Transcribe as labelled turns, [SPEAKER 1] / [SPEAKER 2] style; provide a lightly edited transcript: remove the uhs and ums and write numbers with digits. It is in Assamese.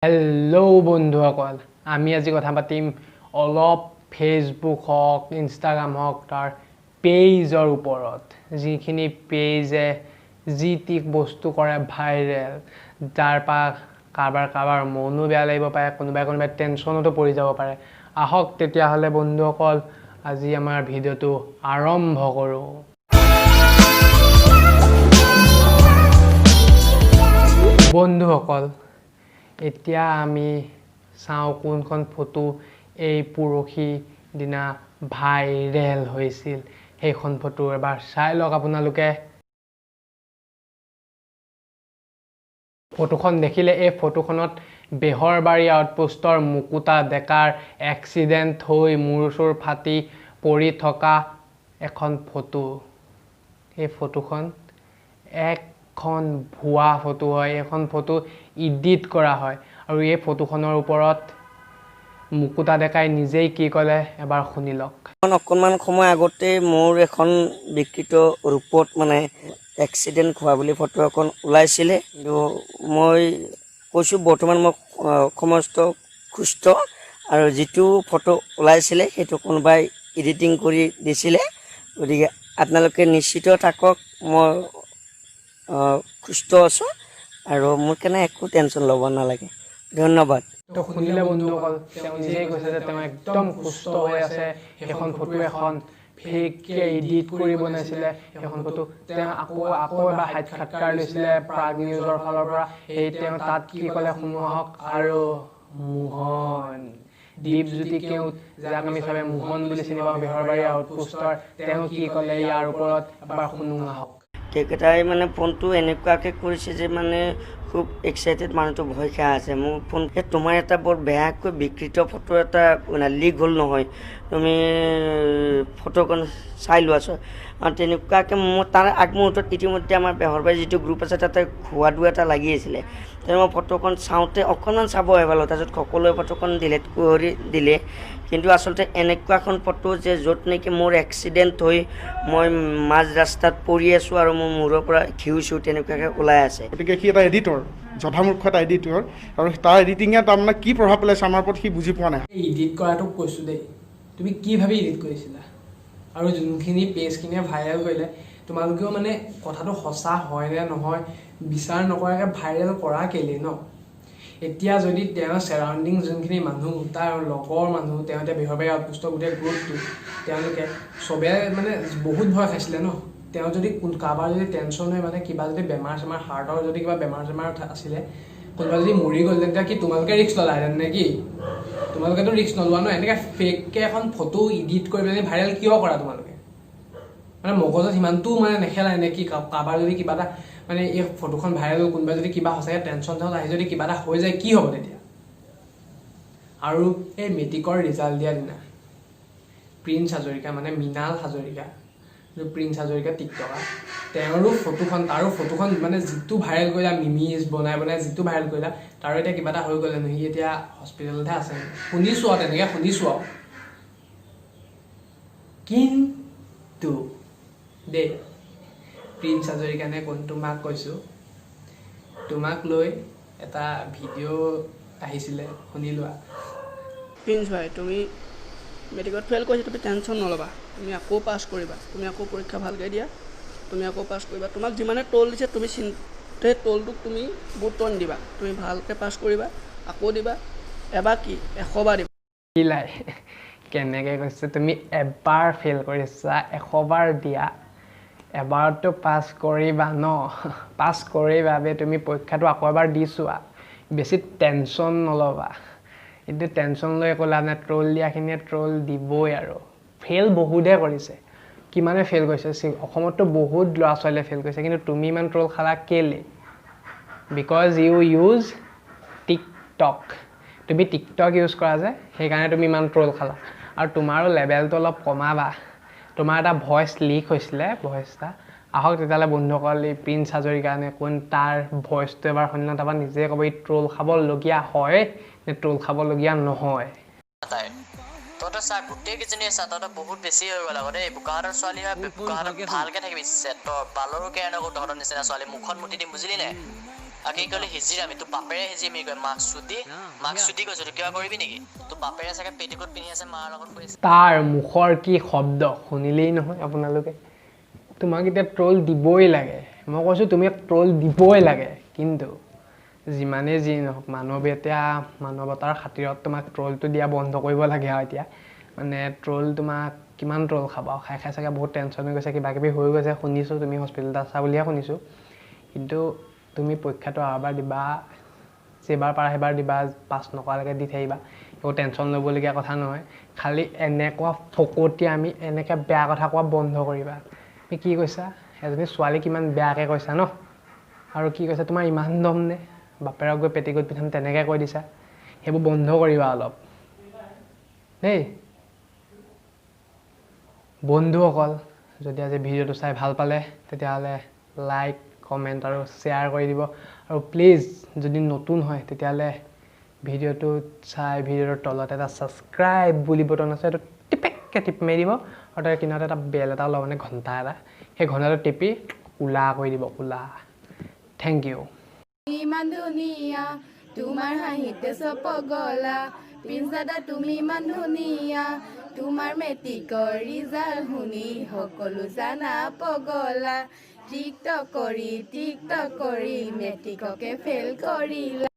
[SPEAKER 1] হেল্ল' বন্ধুসকল, আমি আজি কথা পাতিম অলপ ফেচবুক হওক, ইনষ্টাগ্ৰাম হওক, তাৰ পেজৰ ওপৰত। যিখিনি পেজে যি টি বস্তু কৰে ভাইৰেল, যাৰ পৰা কাৰোবাৰ কাৰোবাৰ মনো বেয়া লাগিব পাৰে, কোনোবাই কোনোবাই টেনশ্যনতো পৰি যাব পাৰে। আহক তেতিয়াহ'লে বন্ধুসকল, আজি আমাৰ ভিডিঅ'টো আৰম্ভ কৰোঁ। বন্ধুসকল, এতিয়া আমি চাওঁ কোনখন ফটো এই পৰহি দিনা ভাইৰেল হৈছিল। সেইখন ফটো এবাৰ চাই লওক আপোনালোকে। ফটোখন দেখিলে, এই ফটোখনত বেহৰবাৰী আউটপোষ্টৰ মুকুতা ডেকাৰ এক্সিডেণ্ট হৈ মূৰ চুৰ ফাটি পৰি থকা এখন ফটো। এই ফটোখন এখন ভুৱা ফটো হয়, এইখন ফটো ইডিট কৰা হয়। আৰু এই ফটোখনৰ ওপৰত মুকুতা ডেকাই নিজেই কি ক'লে এবাৰ শুনি লওক।
[SPEAKER 2] অকণমান সময় আগতে মোৰ এখন বিকৃত ৰূপত মানে এক্সিডেণ্ট হোৱা বুলি ফটো এখন ওলাইছিলে, কিন্তু মই কৈছোঁ বৰ্তমান মই সমস্ত সুস্থ, আৰু যিটো ফটো ওলাইছিলে সেইটো কোনোবাই এডিটিং কৰি দিছিলে। গতিকে আপোনালোকে নিশ্চিত থাকক, মই সুস্থ আছোঁ আৰু মোৰ কাৰণে একো টেনশ্যন ল'ব নালাগে। ধন্যবাদ।
[SPEAKER 1] তো শুনিলে বন্ধুসকল, তেওঁ নিজেই কৈছে যে তেওঁ একদম সুস্থ হৈ আছে। সেইখন ফটো এখন ফেককৈ এডিট কৰি বনাইছিলে সেইখন ফটো। তেওঁ আকৌ আকৌ এবাৰ সাক্ষাৎকাৰ লৈছিলে প্ৰাগ নিউজৰ ফালৰ পৰা। সেই তেওঁ তাত কি ক'লে শুনো আহক। আৰু মোহন দীপজ্যোতি কেওট, যাক আমি চবে মোহন বুলি চিনি পাওঁ, বেহৰবাৰী আউটপোষ্টৰ, তেওঁ কি ক'লে ইয়াৰ ওপৰত এবাৰ শুনো আহক।
[SPEAKER 2] তেখেতাই মানে ফোনটো এনেকুৱাকৈ কৰিছে যে মানে খুব এক্সাইটেড, মানুহটো ভয় খাই আছে। মোৰ ফোন তোমাৰ এটা বৰ বেয়াকৈ বিকৃত ফটো এটা মানে লিক হ'ল নহয়, তুমি ফটোখন চাই লোৱাচোন। তেনেকুৱাকৈ মোৰ তাৰ আগমুহূৰ্তত ইতিমধ্যে আমাৰ বেহৰবাৰী যিটো গ্ৰুপ আছে তাতে খোৱা দোৱা এটা লাগি আছিলে। তেনে মই ফটোখন চাওঁতে অকণমান চাবহে পালোঁ, তাৰপিছত সকলোৱে ফটোখন ডিলিট কৰি দিলে। কিন্তু আচলতে এনেকুৱা এখন ফটো যে য'ত নেকি মোৰ এক্সিডেণ্ট হৈ মই মাজ ৰাস্তাত পৰি আছোঁ আৰু মোৰ মূৰৰ পৰা ঘিউ চিউ তেনেকুৱাকৈ ওলাই আছে।
[SPEAKER 3] গতিকে সি এটা এডিটৰ, জধামূৰ্খ এটা এডিটৰ, আৰু তাৰ এডিটিঙে তাৰমানে কি প্ৰভাৱ পেলাইছে আমাৰ ওপৰত সি বুজি পোৱা নাই।
[SPEAKER 1] এডিট কৰাটোক কৈছোঁ দেই, তুমি কি ভাবি এডিট কৰিছিলা? আৰু যোনখিনি পেজখিনিয়ে ভাইৰেল কৰিলে, তোমালোকেও মানে কথাটো সঁচা হয় নে নহয় বিচাৰ নকৰাকৈ ভাইৰেল কৰা কেলৈ ন? এতিয়া যদি তেওঁৰ ছাৰাউণ্ডিং যোনখিনি মানুহ, তাৰ লগৰ মানুহ, তেওঁ এতিয়া বেহৰবাৰী আউটপোষ্টৰ গোটেই গ্ৰুপটো, তেওঁলোকে চবে মানে বহুত ভয় খাইছিলে ন। তেওঁ যদি কাৰোবাৰ যদি টেনশ্যন হৈ মানে কিবা যদি বেমাৰ চেমাৰ, হাৰ্টৰ যদি কিবা বেমাৰ চেমাৰ আছিলে, কোনোবা যদি মৰি গ'ল, তেতিয়া কি তোমালোকে ৰিস্ক ল'লাহেঁতেন নে কি? তোমালোকেতো ৰিস্ক নলোৱা ন। এনেকৈ ফেককৈ এখন ফটো এডিট কৰি পেলাই ভাইৰেল কিয় কৰা তোমালোকে? মানে মগজত সিমানটো মানে নেখেলাই নে কি? কাৰোবাৰ যদি কিবা এটা মানে এই ফটোখন ভাইৰেল হ'ল, কোনোবা যদি কিবা সঁচাকৈ টেনশ্যন চেনশ্যন আহি যদি কিবা এটা হৈ যায় কি হ'ব তেতিয়া? আৰু এই মেট্ৰিকৰ ৰিজাল্ট দিয়া দিনা প্ৰিন্স হাজৰিকা, মানে মৃণাল হাজৰিকা, প্ৰিন্স হাজৰিকা টিকটকাৰ, তেওঁৰো ফটোখন, তাৰো ফটোখন মানে যিটো ভাইৰেল কৰিলা, মিমিজ বনাই বনাই যিটো ভাইৰেল কৰিলা, তাৰো এতিয়া কিবা এটা হৈ গ'লে নহয়, সি এতিয়া হস্পিটেলতহে আছে শুনিছোঁ আৰু, তেনেকৈ শুনিছোঁ আৰু। কিন্তু দেই প্ৰিন্স হাজৰিকা নে কোন, তোমাক কৈছোঁ, তোমাক লৈ এটা ভিডিঅ' আহিছিলে, শুনি লোৱা।
[SPEAKER 4] প্ৰিন্স ভাই, তুমি মেট্ৰিকত ফেইল কৰিছা, তুমি টেনশ্যন নল'বা, তুমি আকৌ পাছ কৰিবা, তুমি আকৌ পৰীক্ষা ভালকৈ দিয়া, তুমি আকৌ পাছ কৰিবা। তোমাক যিমানে ট্ৰল দিছে তুমি সেই ট্ৰলটোক তুমি গুৰুত্ব নিদিবা, তুমি ভালকৈ পাছ কৰিবা, আকৌ দিবা, এবাৰ কি 100 বাৰ দিবা।
[SPEAKER 1] লাই কেনেকৈ কৈছে, তুমি এবাৰ ফেইল কৰিছা, 100 বাৰ দিয়া, এবাৰতো পাছ কৰিবা ন? পাছ কৰিবা বে, তুমি পৰীক্ষাটো আকৌ এবাৰ দি চোৱা, বেছি টেনশ্যন নল'বা। কিন্তু টেনশ্যন লৈ একো লাভ নাই, ট্ৰল দিয়াখিনিয়ে ট্ৰল দিবই। আৰু ফেইল বহুতে কৰিছে, কিমানে ফেইল কৰিছে, অসমততো বহুত ল'ৰা ছোৱালীয়ে ফেইল কৰিছে, কিন্তু তুমি ইমান ট্ৰল খালা কেলৈ? Because U use TikTok. তুমি টিকটক ইউজ কৰা যে, সেইকাৰণে তুমি ইমান ট্ৰল খালা। আৰু তোমাৰো লেভেলটো অলপ কমাবা। তোমাৰ এটা ভইচ লিক হৈছিলে, ভইচ এটা। আহক তেতিয়াহ'লে বন্ধুসকল, এই প্ৰিন্স হাজৰিকা নে কোন, তাৰ ভইচটো এবাৰ শুনি লওঁ, তাৰপৰা নিজে ক'ব ই ট্ৰল খাবলগীয়া হয় নে ট্ৰল খাবলগীয়া নহয়।
[SPEAKER 5] তাই তহঁতৰ চা, গোটেই কেইজনীয়ে চা, তহঁতৰ বহুত বেছি হৈ গ'ল আকৌ দেই। বোকাহাটৰ ছোৱালী হয়, বোকাহাটত ভালকে থাকিবি। তই বালৰো কেয়াৰ নকৰো তহঁতৰ নিচিনা ছোৱালী, মুখত মুতি দিম, বুজিলি নে? আৰু কি ক'লে হিজিৰামি, তোৰ বাপেৰে হিজিৰামি কয়। মাক চুদি, মাক চুদি কৈছো, তই কিবা কৰিবি নেকি? তোৰ বাপেৰে চাগে পেটিকোট পিন্ধি আছে, মাৰ লগত শুই আছে।
[SPEAKER 1] তাৰ মুখৰ কি শব্দ শুনিলেই নহয় আপোনালোকে। তোমাক এতিয়া ট্ৰল দিবই লাগে, মই কৈছোঁ তুমি ট্ৰল দিবই লাগে। কিন্তু যিমানেই যি নহওক, মানৱ এতিয়া মানৱতাৰ খাতিৰত তোমাক ট্ৰলটো দিয়া বন্ধ কৰিব লাগে। আৰু এতিয়া মানে ট্ৰল তোমাক কিমান ট্ৰল খাবা? খাই খাই চাগে বহুত টেনশ্যন হৈ গৈছে, কিবা কিবি হৈ গৈছে, শুনিছোঁ তুমি হস্পিটেলত আছা বুলিহে শুনিছোঁ। কিন্তু তুমি পৰীক্ষাটো আৰু এবাৰ দিবা, যেইবাৰ পাৰা সেইবাৰ দিবা, পাছ নকৰালৈকে দি থাকিবা, একো টেনশ্যন ল'বলগীয়া কথা নহয়। খালি এনেকুৱা ফকতীয়া আমি এনেকৈ বেয়া কথা কোৱা বন্ধ কৰিবা। তুমি কি কৈছা? এজনী ছোৱালী কিমান বেয়াকৈ কৈছা ন? আৰু কি কৈছা, তোমাৰ ইমান দম নে, বাপেৰক গৈ পেটিকোট পিন্ধাম তেনেকৈ কৈ দিছা। সেইবোৰ বন্ধ কৰিবা অলপ দেই। বন্ধুসকল, যদি আজি ভিডিঅ'টো চাই ভাল পালে তেতিয়াহ'লে লাইক, কমেণ্ট আৰু শ্বেয়াৰ কৰি দিব। আৰু প্লিজ যদি নতুন হয় তেতিয়াহ'লে ভিডিঅ'টো চাই ভিডিঅ'টোৰ তলত এটা ছাবস্ক্ৰাইব বুলি বটন আছে, সেইটো টিপেককৈ টিপ মাৰি দিব। আৰু তাৰ কিনাৰতে এটা বেল এটা ওলাব, মানে ঘণ্টা এটা, সেই ঘণ্টাটো টিপি ক'লা কৰি দিব, ক'লা। Thank you.
[SPEAKER 6] ইমান ধুনীয়া তোমাৰ হাঁহিতে চব পগলা, প্ৰিন্স দাদা তুমি ইমান ধুনীয়া, তোমাৰ মেট্ৰিকৰ ৰিজাল্ট শুনি সকলো জানা পগলা। টিকটক কৰি টিকটক কৰি মেট্ৰিককে ফেইল কৰিলা।